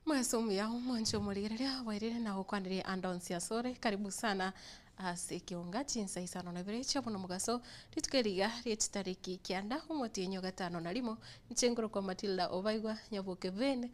Mwase omuya omwanche omorigereria bwairire na gokwaneria ande onsi asore karibu sana ase ekionga chinsa isano na ibere chia bono mogaso rituko eri iga rie chitariki kianda omotienyi o gatano na rimo inche nkorokwa Matilda Obaigwa Nyaboke Ben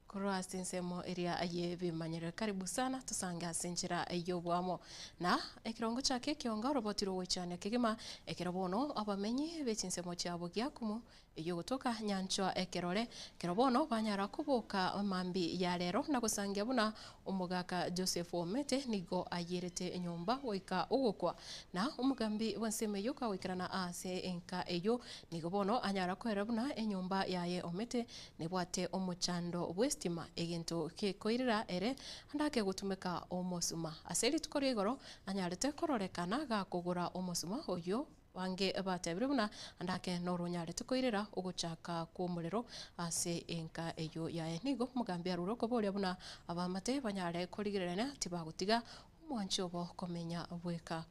Korwa ase ensemo eria y'ebimanyerero. Karibu sana tosange ase enchera y'oboamo. Na ekerongo chake ekionga oroboti rw'ogoichania kegima, ekero bono abamenyi be chinsemo chiabo giakumu eyio gotoka nyanchwa ekerore, ekero bono banyara koboka mambi ya rero na gosangia buna omogaka Joseph Omete nigo ayierete enyomba goika ogokwa. Na omogambi bw'ensemo eyio kagoikerana ase enka eyio nigo bono anyara koerera buna enyomba yaye Omete Nebwate omochando bw'estima, egento gekoirera ere andake gotumeka omosuma. Ase rituko ria igoro anyarete kororekana gakogora omosuma oyio bange batebire buna andake noro onyarete koirera ogochaka kw'omorero ase enka eyio yaye. Nigo omogambi arure okoboria buna abaamate banyare korigererania tibagotiga omwanchi obo komenya bweka.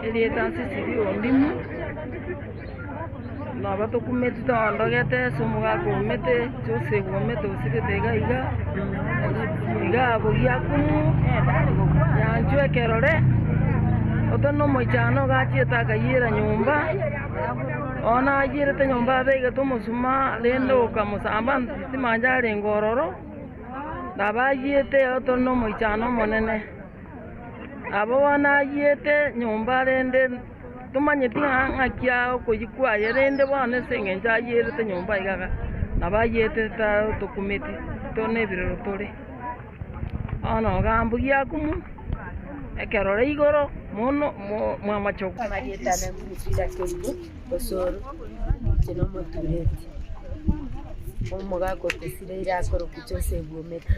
Erieta ase Sibi ondimu, nabo tokumeti toondogete ase omogaka omete, Joseph omete osirete iga iga, iga abwo giakumu, nyanchwa ekerore, oto na omoichano iga achiete akayiera nyomba, bono ayierete nyomba abegete omosuma rende okamosamba timanya arenge ororo, nabo ayiete oto na omoichano omonene. Abo bono ayiete nyomba rende tomanyeti ng'a ng'aki okoyia kwaye, rende bono ase eng'encho ayierete nyomba iga iga, nabo ayiete tokumeti, tore na ebirero tore. Bono iga mbuya akumu, ekerore igoro mono mwamachogu. Amarieta ane Winfrida Kerubo Osoro, inche nomotureti, omogaka otosireire akorokwa Joseph Omete.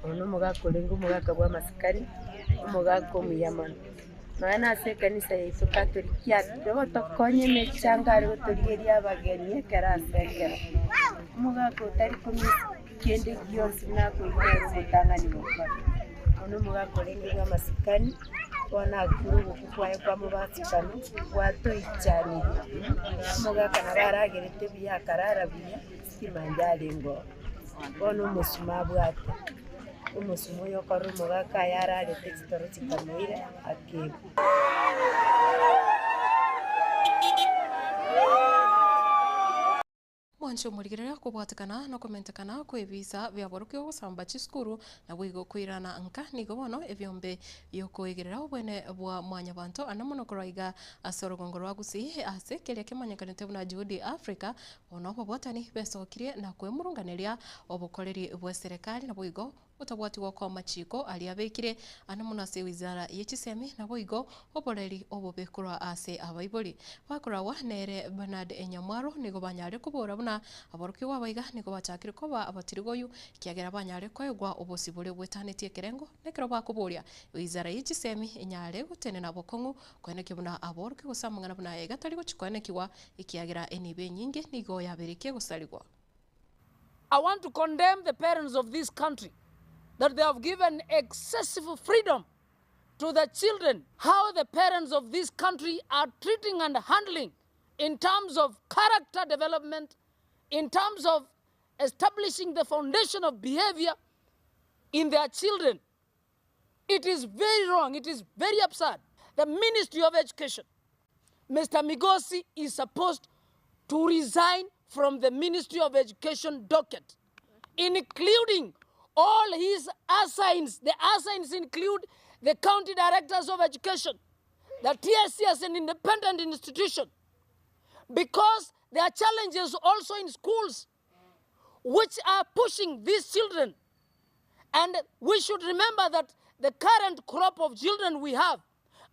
Oyo nomogaka orenge omogaka bw'amasikani, omogaka omuya mono. Nonya nase ekanisa yaito Katoliki ake ogotokonya emechango are gotorigeria abageni ekero ase ekero. Omogaka otari komisa kende gionsi buna akoigwa nere omotang'ani gokora. Oyo nomogaka orenge bw'amasikani, bono akure ogokwa kwaye kwamobasikano gwatoichanirie. Omogaka nabo aragerete buya akarara buya, sitima yarenge oo. Bono omosuma abwate, omosuma oyo okorora omogaka aye ararete chitoro chikamoira akegwa. Mwanche omorigereria kobwatekana nokomentekana kw'ebisa biaborokigwa gosamba chisukuru naboigo koirana nka nigo bono ebiombe biokoegerera obwene bwa mwanyabanto ande mono korwa iga ase orogongo rwa Gusii ase keria kemanyekanete buna Juhudi Africa Bono ababwatani besokirie na kwemurunganeria obokoreri bw'eserekari naboigo otabwati gokoa amachiko aria abekire ande mono ase wizara ye chisemi naboigo oboreri obobe korwa ase abaibori. Bakoragwa nere Bernard Enyamwaro nigo banyarire kobora buna aborokigwa abaiga nigo bachakire koba abatirigoyu ekiagera banyarire koegwa obosibore bwetanetie ekerengo nekero bakoboria wizara ye chisemi enyare gotenena bokong'u koenekia buna aborokia gose amang'ana buna aya iga tari gochia koenekigwa Ekiagera enibo enyinge nigo yaberekia gosarigwa. I want to condemn the parents of this country that they have given excessive freedom to the children, how the parents of this country are treating and handling in terms of character development, in terms of establishing the foundation of behavior in their children. It is very wrong, it is very absurd. The Ministry of Education, Mister Migosi is supposed to resign from the Ministry of Education docket, including all his assigns. The assigns include the county directors of education, the TSC as an independent institution, because there are challenges also in schools which are pushing these children. And we should remember that the current crop of children we have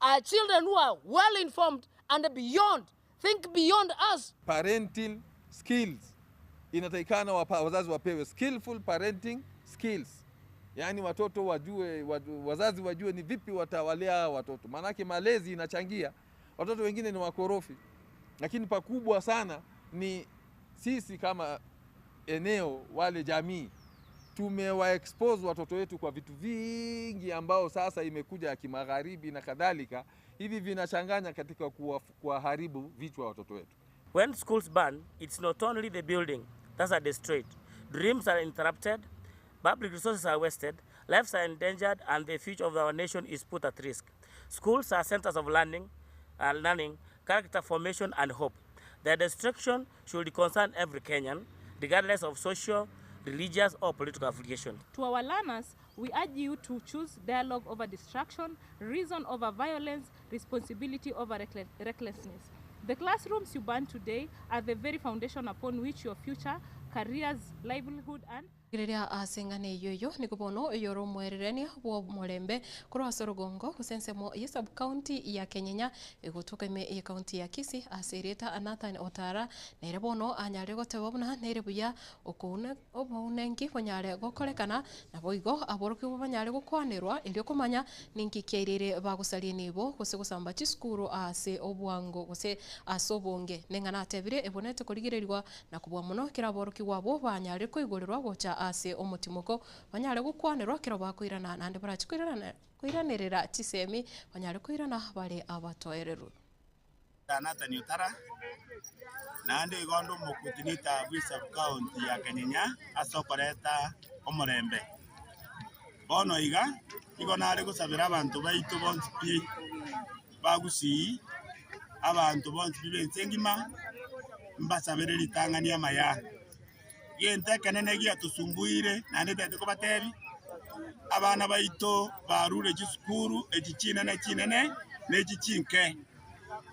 are children who are well informed and beyond, think beyond us. Parenting skills inatakikana wazazi wapewe skillful parenting skills, yaani watoto wajue, wazazi wajue ni vipi watawalea watoto, maanake malezi inachangia. Watoto wengine ni wakorofi, lakini pakubwa sana ni sisi kama eneo wale jamii tumewa expose watoto wetu kwa vitu vingi ambao sasa imekuja ya kimagharibi na kadhalika, hivi vinachanganya katika kuwaharibu vichwa watoto wetu. When schools burn, it's not only the building that's are destroyed. Dreams are interrupted, public resources are wasted, lives are endangered, and the future of our nation is put at risk. Schools are centers of learning, learning, character formation, and hope. Their destruction should concern every Kenyan, regardless of social, religious, or political affiliation. To our learners, we urge you to choose dialogue over distraction, reason over violence, responsibility over recklessness. The classrooms you burn today are the very foundation upon which your future, careers, livelihood, and Rigereria ase eng'ana eyio eyio nigo bono oyore omoererania bw'omorembe korwa ase orogongo gose ensemo ye sub-county ya Kenyenya egotoka ime ye county ya Kisii ase erieta Nathan Otara nere bono anyare goteba buna nere buya okoune obounenki bonyare gokorekana naboigo aborokigwa banyare gokwanerwa erio komanya ninki kiairire bagosaria enibo gose gosamba chisukuru ase obwango gose ase obonge. Neng'ana atebire ebonete korigererigwa Na kobua mono ekero aborokigwa abwo banyarire koigorerwa gocha ase omotimoko, banyare gokwanerwa ekero bakoirana, naende barache koiranerera chisemi, banyare koirana bare abatoereru. Nathan Otara, naende igo onde omokutinita bwe sub-county ya Kenyenya ase okoreta omorembe. Bono iga, nigo nare gosabera abanto baito bonsi pi ba Gusii, abanto bonsi pi b'ense engima, mbasabere ritang'ani amaya. Gento ekenene giatosumbuire naende tete kobatebi, abana baito barure chisukuru echi chinene chinene na echi chinke.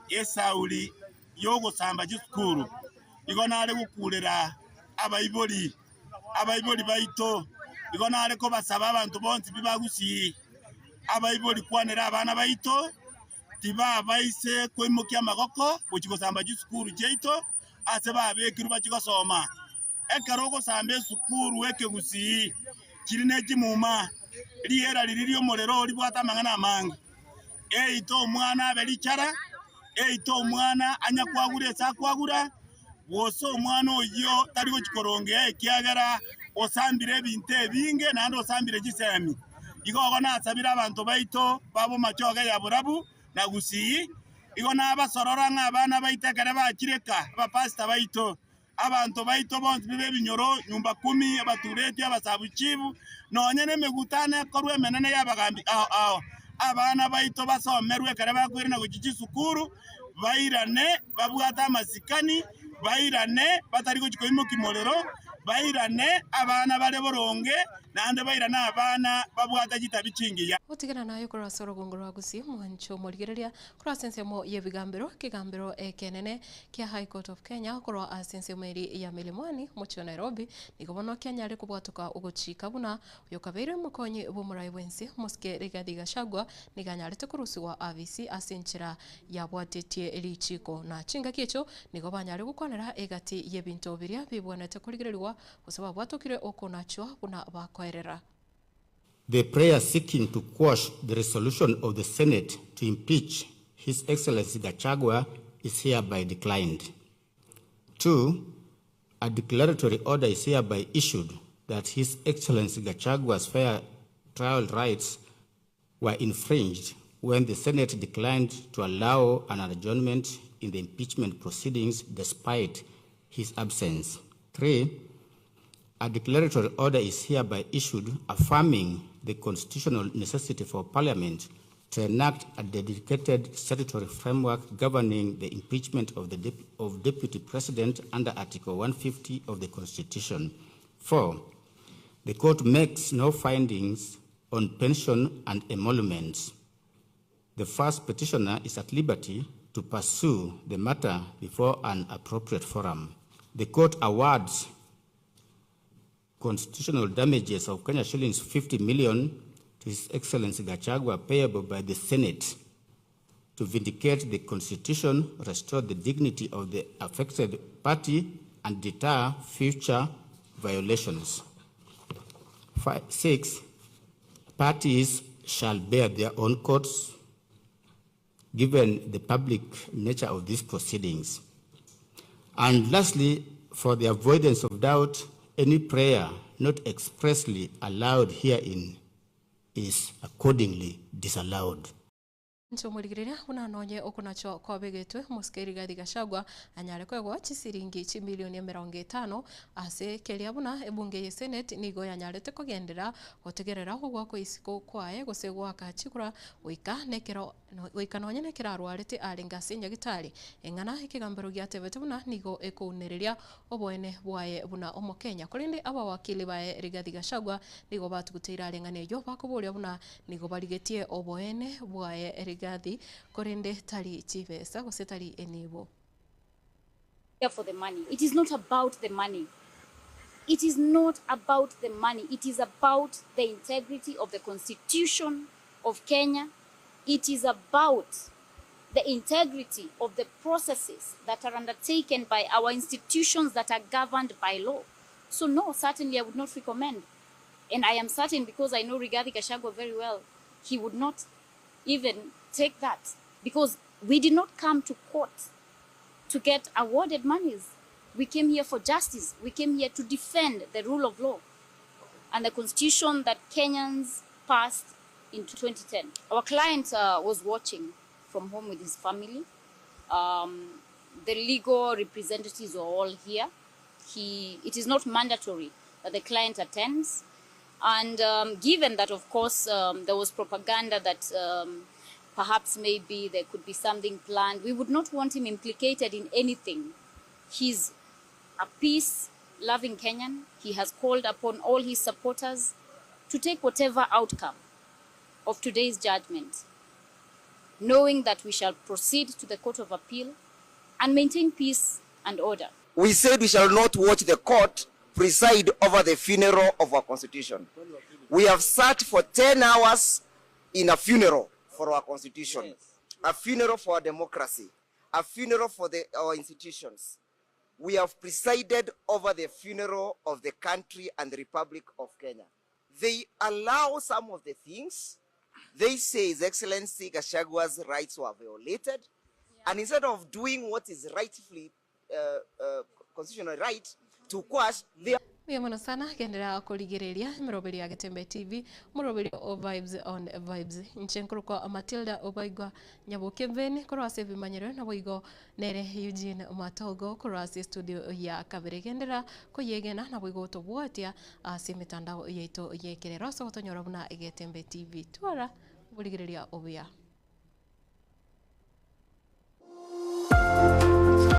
Esauri y'ogosamba chisukuru igo nare gokurera abaibori, abaibori baito, igo nare kobasaba abanto bonsi pi ba Gusii, abaibori kwanera abana baito, tibabaise koimokia amagoko gochia gosamba chisukuru chiaito ase babekirwe bachie gosoma. Ekero ogosamba esukuru ekegusii chiri ne chimuma, riera riria ri'omorero ribwate amang'ana amange. Eite omwana abe richara, eite omwana anya kwagura ase akwagura, gose omwana oyio tari gochia korongea ekiagera osambire ebinto ebinge naende osambire chisemi. Igo igo nasabire abanto baito ba bomachoge ya borabu na Gusii, igo nabasorora ng'a abana baito ekere bachire ka, abapastor baito, abanto baito bonsi b'ebinyoro, nyumba kumi, abatureti, abasabuchibu, nonya nemegutano ekorwa emenene y'abagambi ao ao. Abana baito basomerwe ekero bakoirana gochia chisukuru, bairane babwate amasikani, bairane batari gochia koimokia morero, bairane abana bare boronge, naende bairane abana babwate chitabi chingiya. Gotigana naye korwa ase orogongo rwa Gusii, mwanche omorigereria korwa ase ensemo y'ebigambero, ekegambero ekenene kia High Court of Kenya korwa ase ensemo eria ya Milimani, omochie o Nairobi, nigo bono kianyare kobwatoka ogochika buna oyokabeire omokonyi bw'omorai bw'ense, omosike Rigathi Gachagua, nigo anyarete korusigwa afisi ase enchera yabwatetie richiiko. Na chingaki echio nigo banyare gokwanera egati y'ebinto biria bibwenerete korigererigwa gose babwatokire okonachwa buna bakoerera. The prayer seeking to quash the resolution of the Senate to impeach His Excellency Gachagua is hereby declined. 2. A declaratory order is hereby issued that His Excellency Gachagua's fair trial rights were infringed when the Senate declined to allow an adjournment in the impeachment proceedings despite his absence. 3. A declaratory order is hereby issued affirming the constitutional necessity for Parliament to enact a dedicated statutory framework governing the impeachment of the of Deputy President under Article 150 of the Constitution. 4. The court makes no findings on pension and emoluments. The first petitioner is at liberty to pursue the matter before an appropriate forum. The court awards constitutional damages of Kenya shillings 50 million to His Excellency Gachagua payable by the Senate to vindicate the Constitution, restore the dignity of the affected party, and deter future violations. 6, parties shall bear their own costs given the public nature of these proceedings. And lastly, for the avoidance of doubt, any prayer not expressly allowed herein is accordingly disallowed. Inche omorigereria buna nonye okonachwa kwabegetwe, omosike Rigathi Gachagua anyare koegwa chisiringi chimilioni emerongo etano ase keria buna ebunge ye Senate nigo yanyarete kogenderera gotegerera ogoakwa isiko kwaye gose goaka chikura goika nekero goika nonye nekero arwarete arenge ase nyagitari. Eng'ana ekegambero giatebete buna nigo ekounereria oboene bwaye buna omokenya. Korende abawakili baye Rigathi Gachagua nigo batuguteire are eng'ana eyio bakoboria buna Nigo barigetie oboene bwaye Rigathi, korende tari chibesa gose tari enibo. Here for the money. It is not about the money. It is not about the money. It is about the integrity of the constitution of Kenya. It is about the integrity of the processes that are undertaken by our institutions that are governed by law. So no, certainly I would not recommend. And I am certain because I know Rigathi Gachagua very well, he would not even take that because we did not come to court to get awarded monies. We came here for justice. We came here to defend the rule of law and the constitution that Kenyans passed in 2010. Our client uh, was watching from home with his family. Um, the legal representatives are all here. He, it is not mandatory that the client attends. And um, given that, of course, um, there was propaganda that um, perhaps maybe there could be something planned, we would not want him implicated in anything. He's a peace-loving Kenyan. He has called upon all his supporters to take whatever outcome of today's judgment, knowing that we shall proceed to the Court of Appeal and maintain peace and order. We said we shall not watch the court preside over the funeral of our constitution. We have sat for 10 hours in a funeral for our constitution, yes. a funeral for our democracy, a funeral for the, our institutions. We have presided over the funeral of the country and the Republic of Kenya. They allow some of the things. They say His Excellency Gachagua's rights were violated. Yeah. And instead of doing what is rightfully uh, uh, constitutional right to quash, they Mbuya mono sana genderera korigereria emeroberi ya Getembe TV omoroberi o Vibes on Vibes inche nkorokwa Matilda Obaigwa Nyaboke Mveni korwa ase ebimanyero naboigo nere Eugene Matogo korwa ase studio ya kabere genderera koyegena naboigo gotobwatia ase emetandao yaito yekerero ase ogotonyora buna Getembe TV twara oborigereria obuya.